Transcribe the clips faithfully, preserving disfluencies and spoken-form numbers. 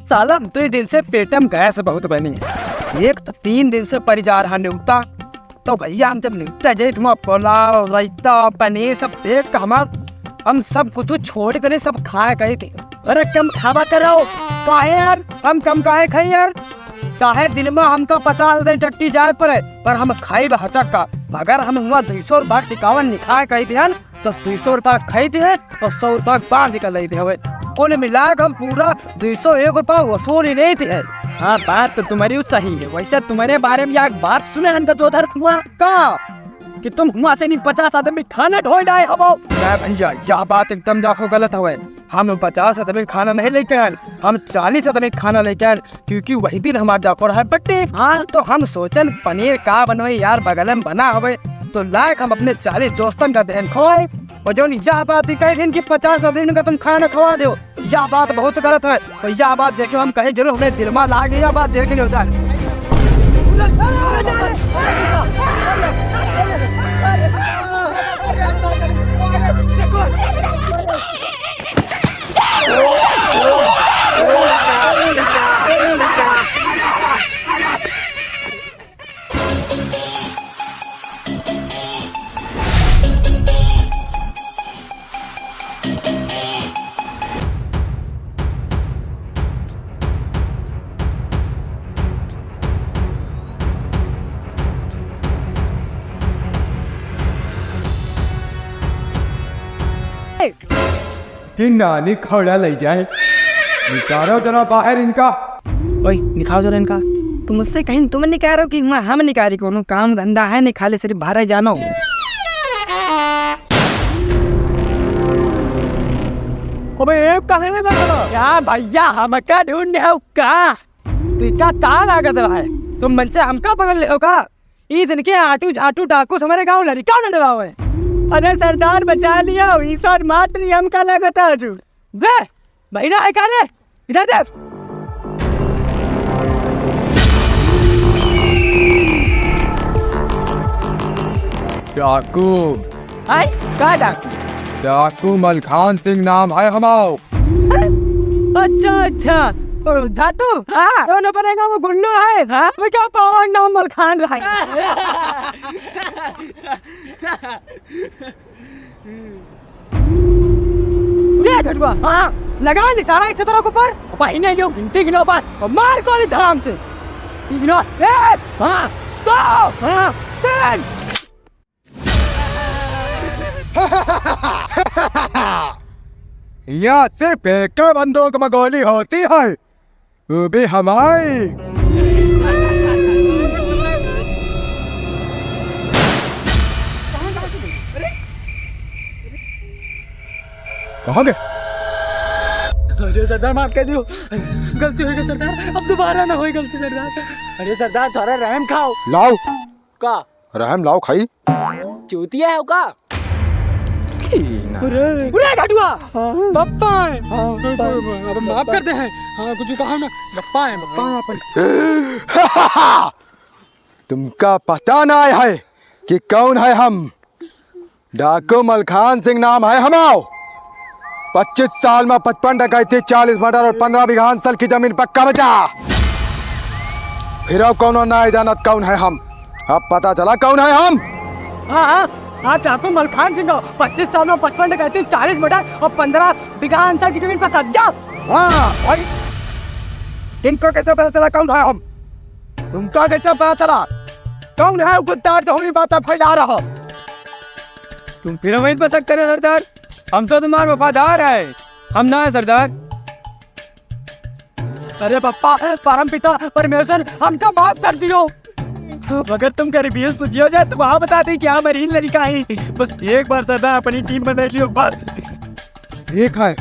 साला, दुइ दिन से पेटम गैस बहुत बनी है। एक तो तीन दिन से परी जा रहा नेवता, तो भैया हम जब नेवता जाइत हुआ, पुलाव, रायता, पनीर सब देख के हमार, हम सब कुछ छोड़ करे सब खाए गए थे। अरे कम खावा करो, काहे यार, हम कम काहे खाई यार? चाहे दिन में हमका पचास दिन टट्टी जाए पड़े, पर हम खाइब हचक्का। अगर हम हुआ दुइ सौ रुपया टिकावन निकाय कही दिहन, तो दुइ सौ रुपया खाई दिहे और सौ रुपया बांध के लाई दिहे। कुल मिला के हम पूरा दुइ सौ एक रुपया वसूल ही नहीं दिहे। हाँ, बात तो तुम्हारी सही है। वैसे तुम्हारे बारे में एक बात सुने हन का, जो उधर हुआ का कि तुम हुआ से नहीं पचास आदमी खाना ढोई लाए हो। नहीं भैया, यह बात एकदम देखो गलत हवे। हम पचास आदमी खाना नहीं लेके आए, हम चालीस आदमी खाना लेके आए, क्योंकि वही दिन हमार जाफर है बर्थडे। हाँ, तो हम सोचन पनीर का बनोई यार, बगल में बना हवे, तो लायक हम अपने चालीस दोस्तन का देन खवाए। और जौन यह बात ही कही थी कि पचास आदमी का तुम खाना खवा दो, यह बात बहुत गलत है। और यह बात देखियो हम कहीं जरूर अपने दिल में लागे, यह बात देख लियो जाए। कि नानी खौड़ा लइ जाए। निकारो जरा बाहर इनका। ओए, निकारो जरा इनका। तुमसे कहीं तुम निकारो कि हुआ हम निकारी, कोनो काम धंधा है नहीं, खाली सिर्फ भरे जानो। अबे, ए, कहाँ ले लगा? क्या भैया, हमका ढूंढ रहे हो का? तू इतना का लागत रहा है? तुम मन से हमका पकड़ ले हो का? ई दिन के आटू झाटू डाकू से हमारे गाँव लड़का न डरावे। अरे सरदार, बचा लिया, ई सर मात नहीं, हमका लागत है आजू। बे, बहिरा है का रे? इधर देख। डाकू। आय, का डाकू? डाकू मलखान सिंह नाम है हमार। अच्छा, अच्छा। और धातु? हाँ। तो न बनेगा वो गुल्लू है। हाँ? वो क्या पावन नाम मलखान रहा है? ये झटुआ, हाँ, लगा निशाना इस तरह के ऊपर। अब ही नहीं लियो, गिनती गिनो बस, और मार गोली धड़ाम से। तीन, एक, हाँ, दो, हाँ, तीन। यहाँ सिर्फ एक बंदूक में गोली होती है, वो भी हमारी। कहाँ गए? अरे सरदार, माफ कर दियो, गलती हो गई सरदार, अब दोबारा ना होई गलती सरदार। अरे सरदार, थोड़ा रहम खाओ। लाओ। का? रहम लाओ खाई। चूतिया है का? की ना। अरे, अरे घटुआ, हाँ। पप्पा है। हाँ, अब माफ कर दे हैं। हाँ, कुछ कहा ना, पप्पा है, पप्पा है अपन। तुमका पता ना है कि कौन है हम? डाकू मलखान सिंह नाम है हमार। पच्चीस साल में पचपन डकैती, चालीस मर्डर और पन्द्रह बीघा अंचल की जमीन पर कब्जा। फिर अब कौनो ना जानत कौन है हम। अब पता चला कौन है हम। हाँ, हाँ, हाँ, डाकू मलखान सिंह हो। पच्चीस साल में पचपन डकैती, चालीस मर्डर और पन्द्रह बीघा अंचल की जमीन पर कब्जा। हाँ, भाई। तुमको कैसे पता चला कौन है हम? तुमको कैसे पता चला? कौन है वो गुद्दार जो हमारी बातें फैला रहा? तुम फिर हम इन पर शक करे सरदार, हम तो तुम्हारे वफादार हैं, हम ना है सरदार। अरे पप्पा, परम पिता परमेश्वर, हमका माफ कर दियो। अगर तुम करीबी से पूछियो जाए तो वहाँ बता दे कि हाँ, मरीन लड़का है। बस एक बार सरदार अपनी टीम बना लियो बस। ठीक है,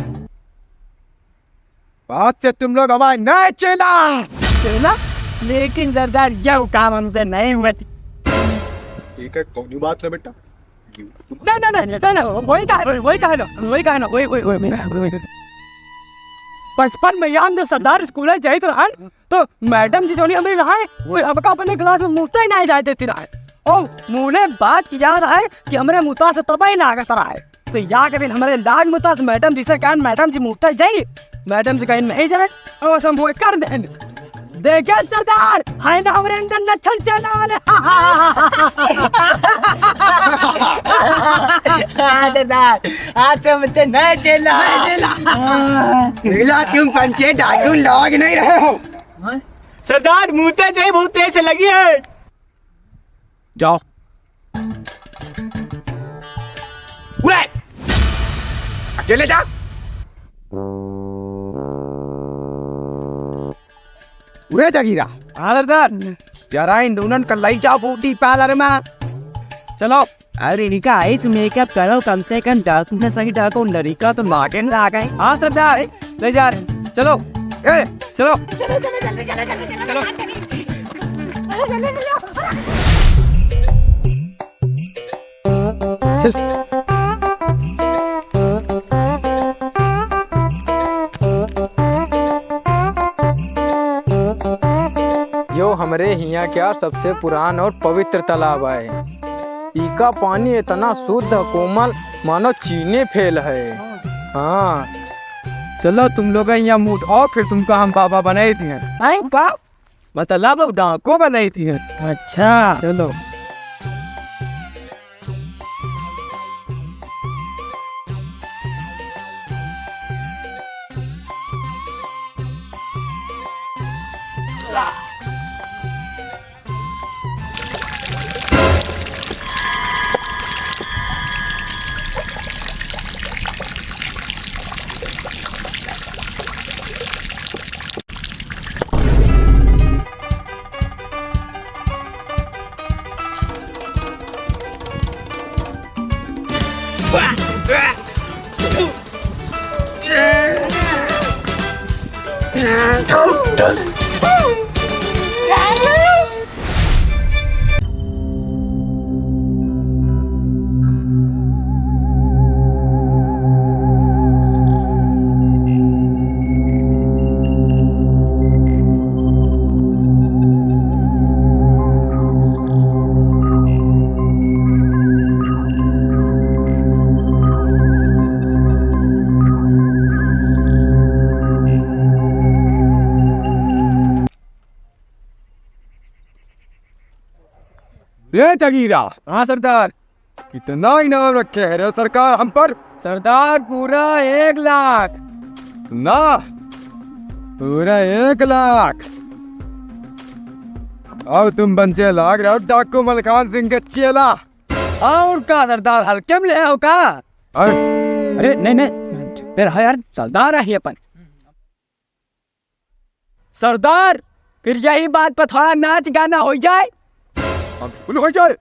आज से तुम लोग हमारे नए चेला। चेला? लेकिन सरदार, यह काम हमसे नहीं हुआ थी। ठीक है, कौन बात है बेटा? ना, ना, ना, ना, ना, वही कहा, वही, वही कहा ना, वही कहा ना, वही, वही, वही, वही। बचपन में हम जब सरदार स्कूल जाइत रहन, तो मैडम जी जोनी हमें रहा है, वो हमका अपने क्लास में मुस्ता ही नहीं जाए देती रहा है। और मुने बात याद है कि हमरे मुता से तबाही लागत रहा है। तो या के दिन हमरे लाग मुता, तो मैडम जी से कहन, मैडम जी मुता जाई, मैडम जी कहन नहीं जाए, और हम वो कर देन। देखे सरदार, है ना हमरे अंदर लक्षण चेला वाले। हाँ सरदार, आज से मुझसे नया चेला। नया चेला। मिला तुम पंचे डाकू लौट नहीं रहे हो। सरदार, मुता जाई, बहुत तेज से लगी है। जाओ। उरे! अकेले जा। उरे जगीरा। हाँ सरदार। जरा इन दोनों का लई जाओ ब्यूटी पार्लर में। चलो। अरे इनका आइस मेकअप करो, कम से कम डाकू न सही, डाकू लड़का तो मार्केट में आ गए। हाँ सरदार, ले जा रहे हैं। चलो। ए, चलो। चलो। यो हमरे हियाँ का सबसे पुरान और पवित्र तालाब है। इका पानी इतना शुद्ध, कोमल, मानो चीनी फेल है। हाँ। चलो तुम लोग यहाँ मुँह धो, फिर तुमका हम बाबा बनाई दिए। हैं बाप? मतलब अब डाकू बनाई दिए। अच्छा। चलो। रे जगीरा। हाँ सरदार। कितना इनाम रखे है रे सरकार हम पर? सरदार, पूरा एक लाख। ना, पूरा एक लाख। अब तुम बंचे लाग रहे हो डाकू मलखान सिंह के चेला। और का सरदार, हल्के में ले हो का? अरे। अरे नहीं नहीं, फिर है यार, सरदार है अपन। सरदार, फिर यही बात पर थोड़ा नाच गाना हो जाए। हाँ, बिल्कुल हो जाए।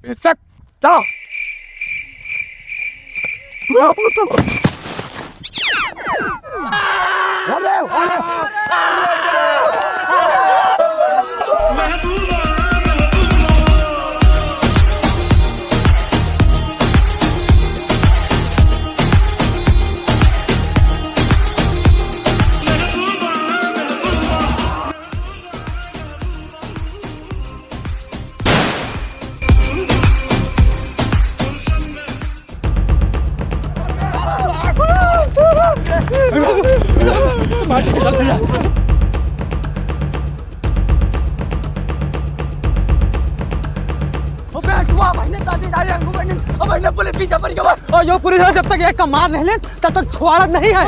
बेशक, जा। अबे, हटुआ, भाई ने दादी डाली, रंगू बहन, अब भाई ने पुलिस पीछे पड़ गया। और यो पुलिस वाला जब तक एक का मार नहीं ले, तब तक छुआड़ा नहीं है।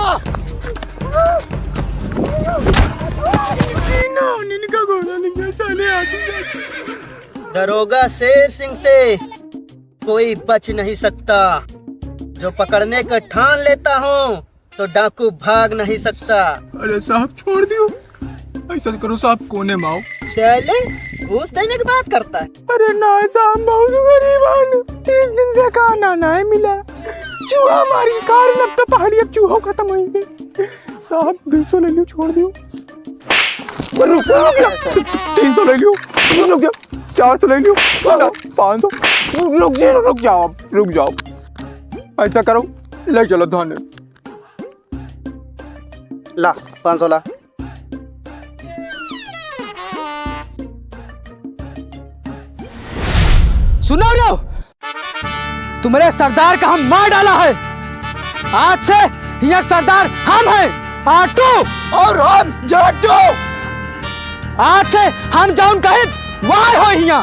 दरोगा शेर सिंह से कोई बच नहीं सकता। जो पकड़ने का ठान लेता हूँ, तो डाकू भाग नहीं सकता। अरे साहब, छोड़ दियो। ऐसा करो साहब, कोने में आओ। चले, घूस देने की बात करता है। अरे ना साहब, बहुत गरीब हन, तीस दिन से खाना नहीं मिला। चूहा मारी कारण अब तो पहाड़ी, अब चूहा खत्म होइगे। साहब, दो सौ ले लियो, छोड़ दियो। रुक, रुक गया। तीन सौ ले लियो, रुक गया। चार सौ ले लियो, पाँच सौ। रुक जाओ, रुक जाओ, रुक जाओ। ऐसा करो, ले चलो थाने। ला, पाँच सौ ला। सुनो रे, तुम्हरे सरदार का हम मार डाला है। आज से हियाँ सरदार हम हैं, आटू। और हम जाटू। आज से हम जौन कहित, वह होई हियाँ।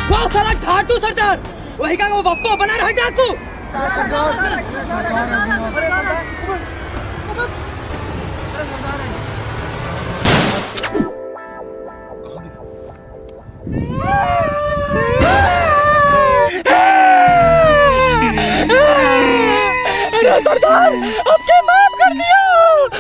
वाह साला झाटू सरदार, वही का वो बप्पा बना रहा डाकू। अरे सरदार, अब के माफ कर दिया।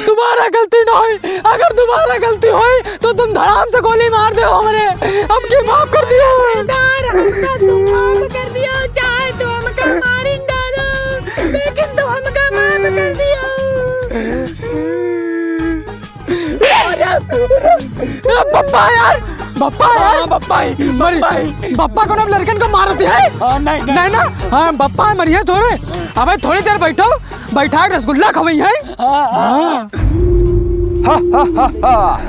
दोबारा गलती नहीं, अगर दोबारा गलती होई तो तुम धड़ाम से गोली मार दे हमरे। अब के माफ कर दिया। सरदार, हमका तू माफ कर दिया, चाहे तू हमका मारिन डालो, लेकिन तू हमका माफ कर दिया। ए, बप्पा यार, बप्पा यार, हाँ, बप्पा ही, मरी, बप्पा ही। बप्पा को ना लड़कन को मारती है। हाँ, नहीं, नहीं। नहीं ना, हाँ, बप्पा है, मरिए थोड़े। अबे थोड़ी देर बैठो, बैठा के रसगुल्ला खवई है। हाँ, हाँ। हाँ। हा, हा, हा, हा।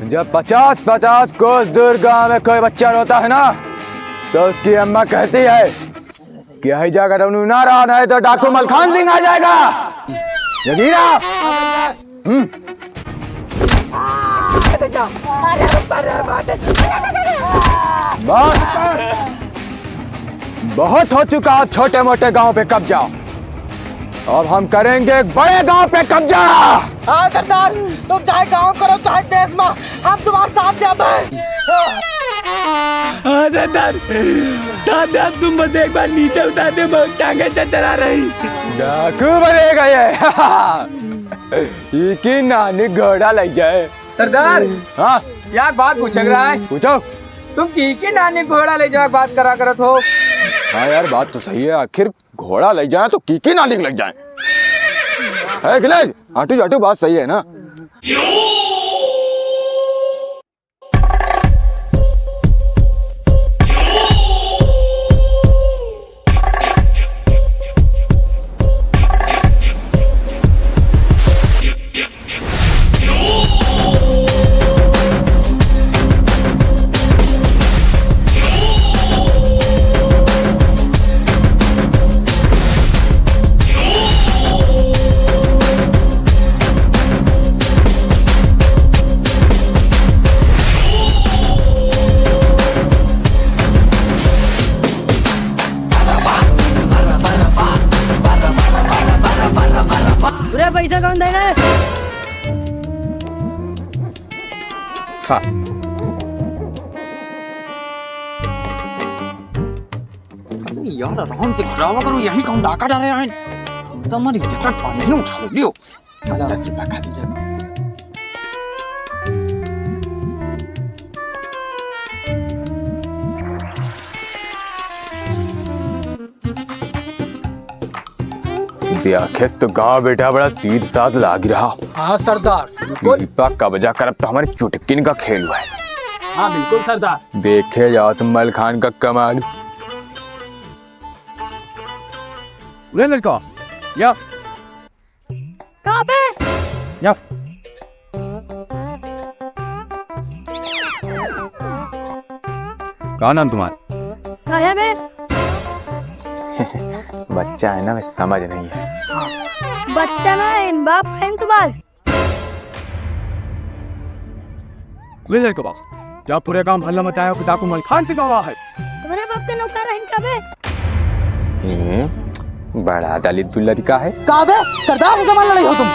जब पचास पचास कोस दूर गांव में कोई बच्चा रोता है ना, तो उसकी अम्मा कहती है कि यही जगह रौनू ना रहा, नहीं तो डाकू मलखान सिंह आ जाएगा। जगीरा। हम्म। बस, बहुत हो चुका छोटे मोटे गांव पे कब्जा। अब हम करेंगे एक बड़े गांव पे कब्जा। हाँ सरदार, तुम चाहे गांव करो चाहे देश में, हम तुम्हारे साथ जाबे। हाँ सरदार, साथ जाब, तुम बस एक बार नीचे उतार दे, बहुत टांगे चरचरा रही। डाकू बनेगा ये। ई की नानी घोड़ा लग जाए। सरदार। हाँ। यार बात पूछक रहा है। पूछो। तुम की की नानी घोड़ा ले जाए बात करा करत हो। हाँ यार, बात तो सही है, आखिर घोड़ा ले जाए तो की की नानी लग जाए। है अखिलेश, आटू जाटू बात सही है ना? पूरा पैसा कौन दे रहा है? खा। अरे यार, आराम से घुरावा करो, यही कौन डाका डाले आए? एकदम हमारी इज्जत पानी नहीं उठा ले, लियो। दस रुपया खा लीजिए। देखेस तो गाँव बेटा बड़ा सीध साध लाग रहा। हाँ सरदार, बिल्कुल। ई पा कब्जा करब तो हमारे चुटकिन का खेल हुआ है। हाँ बिल्कुल सरदार। देखे जाओ तुम मलखान का कमाल। उरे लड़का, या। कहाँ पे? या। का नाम तुम्हारा? काहे में? बच्चा है ना, मैं समझ नहीं है। बच्चा ना है, इन बाप है तुम्हार। ले जाए के पास। जा पूरे गांव हल्ला मचाया कि डाकू मलखान सिंह आवा है। तुम्हारे बाप के नौकर है इनका बे। हम्म, बड़ा दलित लड़का है। का बे? सरदार से जमान लड़ाई हो तुम?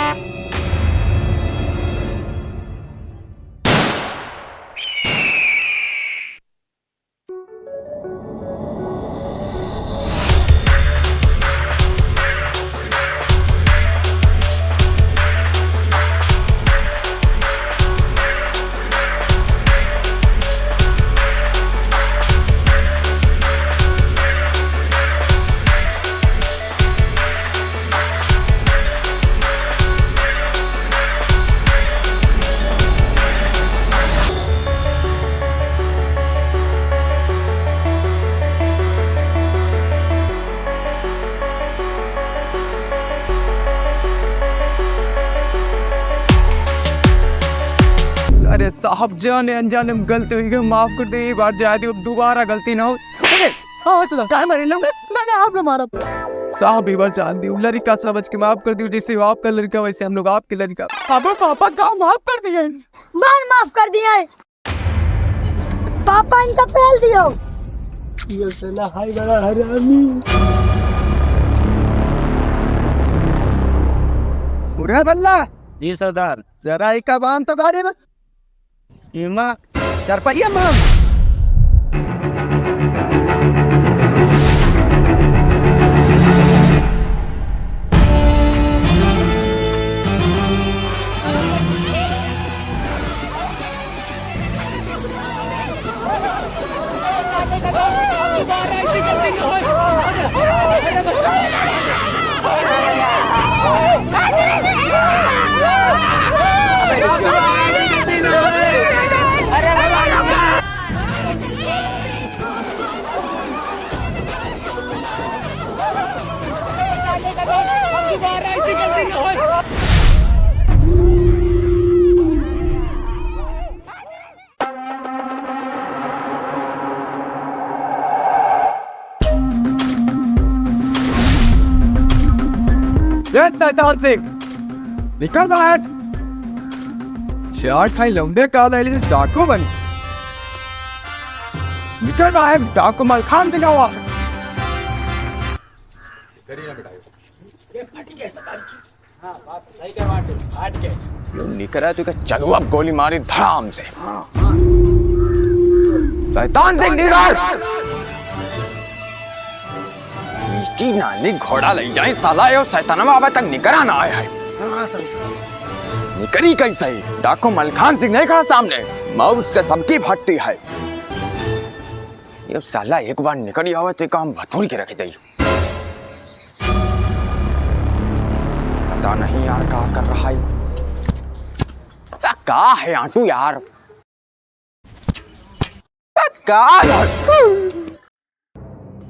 अरे साहब, जाने अनजाने में गलती हुई गई, माफ कर दे, ये बार जाए दे, दोबारा गलती ना हो। अरे, हाँ, सुना। काहे मारे लोग? ना, ना, आप ना मारब। साहब, ये बार जान दे, लड़का समझ के माफ कर दियो, जैसे वो आपका लड़का, वैसे हम लोग आपके लड़का। पापा, पापा, साहब, माफ कर दिए। बार माफ कर दिए। पापा, इनका पेल दियो। ये साला है बड़ा हरामी। बुरा बल्ला। जी सरदार। जरा इका बांध तो गाड़ी में। इमा। चार पहिया मांग। ए शैतान सिंह, निकल बाहर। चार ठाई लौंडे का ले डाकू बन। निकल बाहर, डाकू मलखान सिंह आवा। निकरा तो क्या चलवा गोली मारी धड़ाम से। शैतान सिंह निकर। की नानी घोड़ा लई जाए साला, यो शैतानवा अबे तक निकरा ना आए है। निकरी कैसे? डाकू मलखान सिंह नहीं खड़ा सामने, मौत से सबकी फटती है। ये साला एक बार निकरी आवे तो काम भतूर के रख दे। पता नहीं यार, का कर रहा है? का, का है आंटू यार? का यार?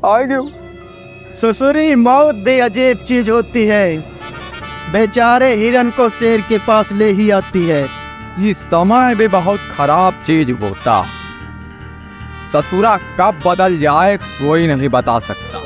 आ गयो। ससुरी, मौत भी अजीब चीज होती है। बेचारे हिरन को शेर के पास ले ही आती है। इस समय भी बहुत खराब चीज होता। ससुरा कब बदल जाए, कोई नहीं बता सकता।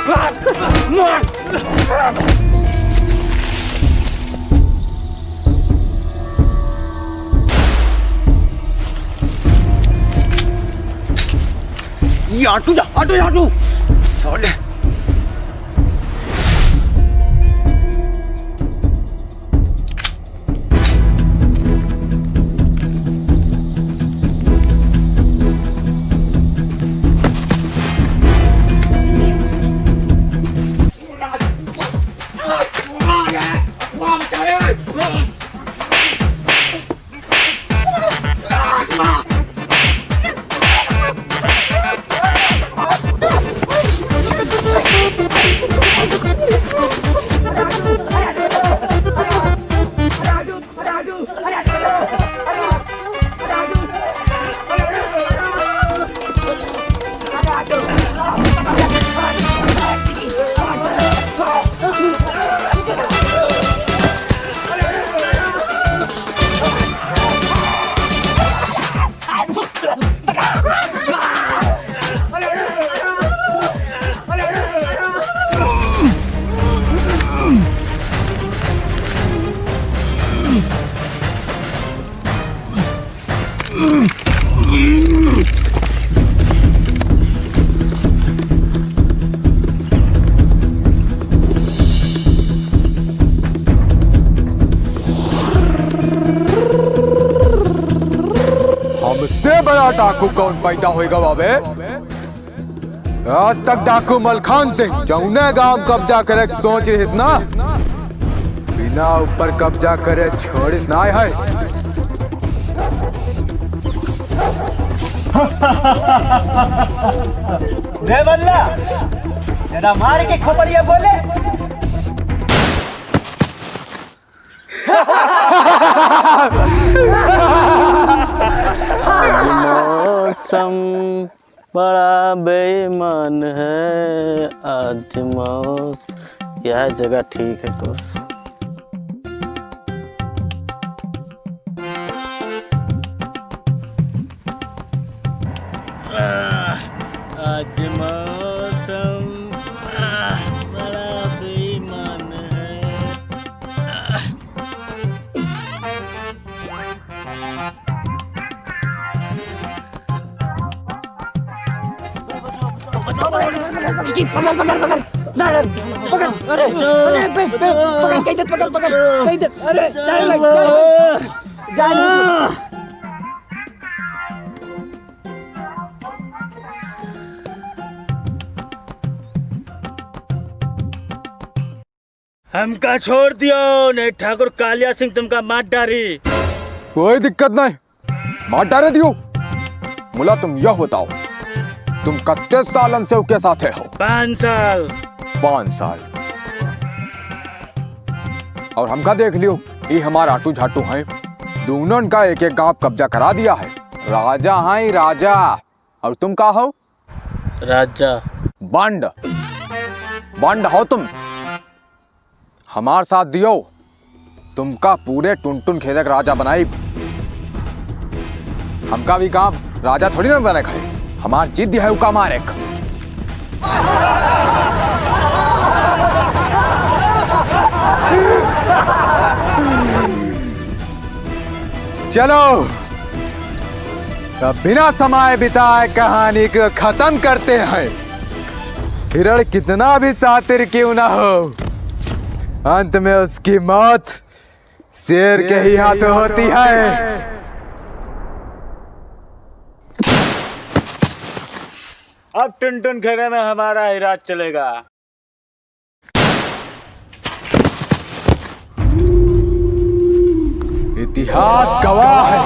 ये ऑटो जा, ऑटो जा, ऑटो। साले। हमसे बड़ा डाकू कौन पैदा होइगा बे? आज तक डाकू मलखान सिंह जौने गांव कब्जा करे के सोच रहिस ना, बिना ऊपर कब्जा करे छोड़िस नाहीं है। रे बल्ला, जरा मार के खोपड़िया बोले। आज मौसम बड़ा बेईमान है, आज मौस-, यह जगह ठीक है दोस्त। आज मौसम बड़ा बेईमान है। पकड़, पकड़, पकड़, पकड़। ना, ना, पकड़। अरे, अरे, बे, बे, पकड़, कहीं दे, पकड़, पकड़, कहीं दे। अरे, जाने लग, जाने लग। जाने लग। हमका छोड़ दियो, नहीं ठाकुर कालिया सिंह तुमका मार डारी। कोई दिक्कत नहीं, मार डारे दियो। मुला, तुम यह बताओ, तुम कत्ते सालन से उके साथे हो? पाँच साल। पाँच साल। और हमका देख लियो, ये हमारा आटू झाटू हैं, दोनों का एक एक गांव कब्जा करा दिया है। राजा हैं राजा, और तुम का हो? राजा। बंड, बंड हो तुम। हमार साथ दियो, तुमका पूरे टुनटुन खेदक राजा बनाइब। हमका भी काम राजा थोड़ी ना बने खाए, हमार जिद है उका मारे। चलो, अब बिना समय बिताए कहानी को खत्म करते हैं। हिरण कितना भी शातिर क्यों ना हो, अंत में उसकी मौत शेर के ही हाथों होती है। अब टुनटुन खेदक में हमारा ही राज चलेगा। इतिहास गवाह है,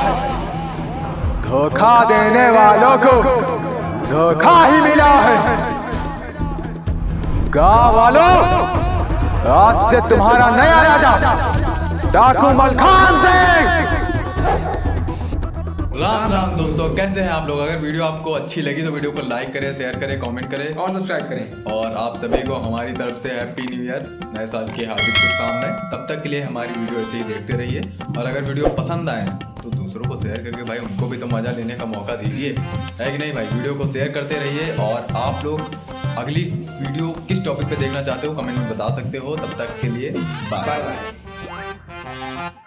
धोखा देने वालों को धोखा ही मिला है। गांव वालों, आज से तुम्हारा नया राजा डाकू मलखान सिंह। राम राम दोस्तों, कैसे हैं आप लोग? अगर video आपको अच्छी लगी तो video को like करें, share करें, comment करें और subscribe करें। और आप सभी को हमारी तरफ से Happy New Year, नए साल की हार्दिक शुभकामनाएं। तब तक के लिए हमारी video ऐसे ही देखते रहिए, और अगर video पसंद आए तो दूसरों को share करके भाई उनको भी तो मजा लेने का मौका दीजिए, है कि नहीं भाई? Video को share करते रहिए। और आप लोग अगली वीडियो किस टॉपिक पे देखना चाहते हो, कमेंट में बता सकते हो। तब तक के लिए बाय। बाय बाय।